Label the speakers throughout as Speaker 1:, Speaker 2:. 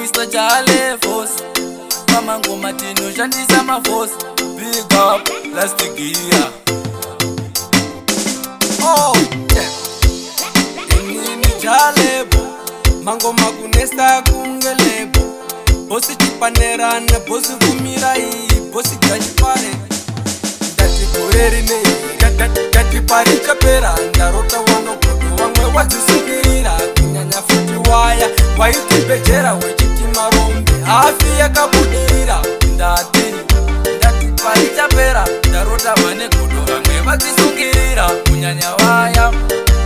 Speaker 1: Mr Jale Force, pamangoma tinoshandisa maforce. Big up Last Gear.
Speaker 2: Oh, yeah. Inini Jalebo, mangoma kunesa kunge lebo. Bosi chipanerana, bosi kumirai, bosi gachipare. Ndati gore rinei, ndati parichapera, ndarota wanogodo vamwe wadzisungirira, kunyanya futi waya waitibhejera wechiti marombe hafi yakabudirira.
Speaker 1: Ndati parichapera, ndarota vane godo vamwe vadzisungirira, kunyanya vaya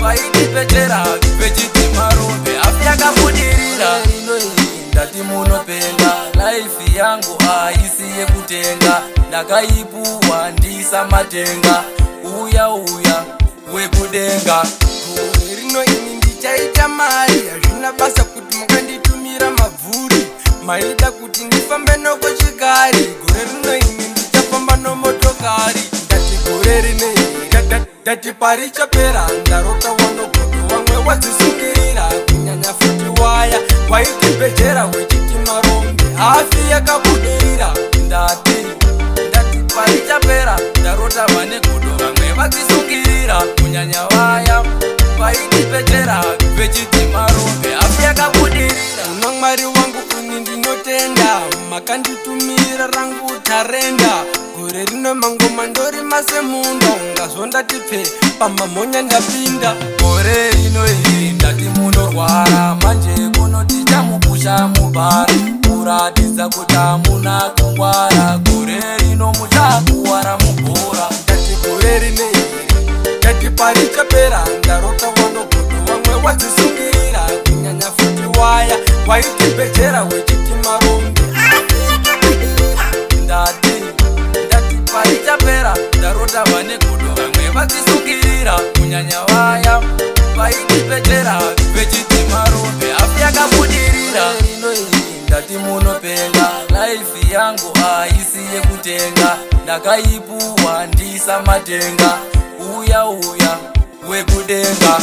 Speaker 1: vaitipetera vechiti marombe hafi yakabudirira. Ino iyi ndati munopenga, life yangu haisi yekutenga, ndakaipuwa ndisamatenga, uya uya wekudenga.
Speaker 2: Gore rino ini ndichaita mari, hazvina basa kuti mukanditumira mabvuri. Maida kuti ndifambe nokochikari, gore rino ini ndichafamba nomotokari. Ndati gore rinei, ndati parichapera, ndarota wanogodo vamwe wadzisungirira, kunyanya futi waya waitibhejera wechiti marombe hafi yakabudirira.
Speaker 1: Ndati parichapera, ndarota vane godo vamwe vadzisungirira, kunyanya vaya vaitipetera vechiti marombe hafi yakabudirira.
Speaker 2: Una Mwari wangu ini ndinotenda, makanditumira rangu tarenda. Gore rino mangoma ndorima semunda, ngazondati pfe pamamhonya ndapinda.
Speaker 1: Gore rino iri ndati munorwara, manje kuno tichamupusha mubhara, kuratidza kuti hamuna kungwara. Gore rino muchakuwara mubhora.
Speaker 2: Ndati gore rinei, ndati parichapera, ndarota wanogodo vamwe wadzisungirira, kunyanya futi waya waitibhejera wechiti marombe.
Speaker 1: Ndati parichapera, ndarota vane godo vamwe vadzisungirira, kunyanya vaya vaitipetera vechiti marombe hafi yakabudirira. Rino iyi ndati munopenga, life yangu haisi yekutenga, ndakaipuwa ndisamatenga, uya uya wekudenga.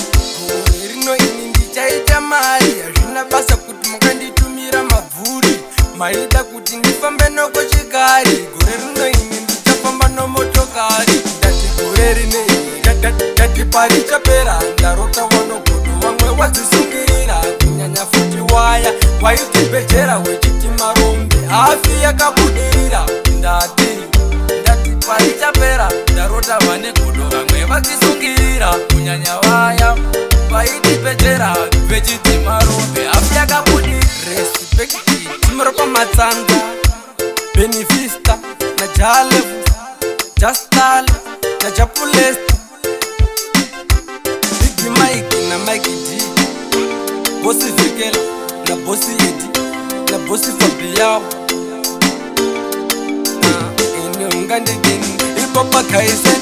Speaker 2: Gore rino ini ndichaita mari, hazvina basa kuti mukanditumira mabvuri. Maida kuti ndifambe nokochikari, gore rino ini ndichafamba nomotokari. Ndati gore rinei, ndati parichapera, ndarota wanogodo vamwe wadzisungirira, kunyanya futi waya waitibhejera wechiti marombe hafi yakabudirira.
Speaker 1: Ndati parichapera, ndarota vane godo vamwe vadzisungirira, kunyanya vaya vaitipetera vechiti marombe hafi yakabudirira.
Speaker 2: Respect timiro pamatsanza, Benivista na Jalev, Justal na Japulest, Big Mike na Mike D, Bosi Vikela na Bosi Edi na Bosi Fabiao. Ini ungandidini ipapa Kaisen.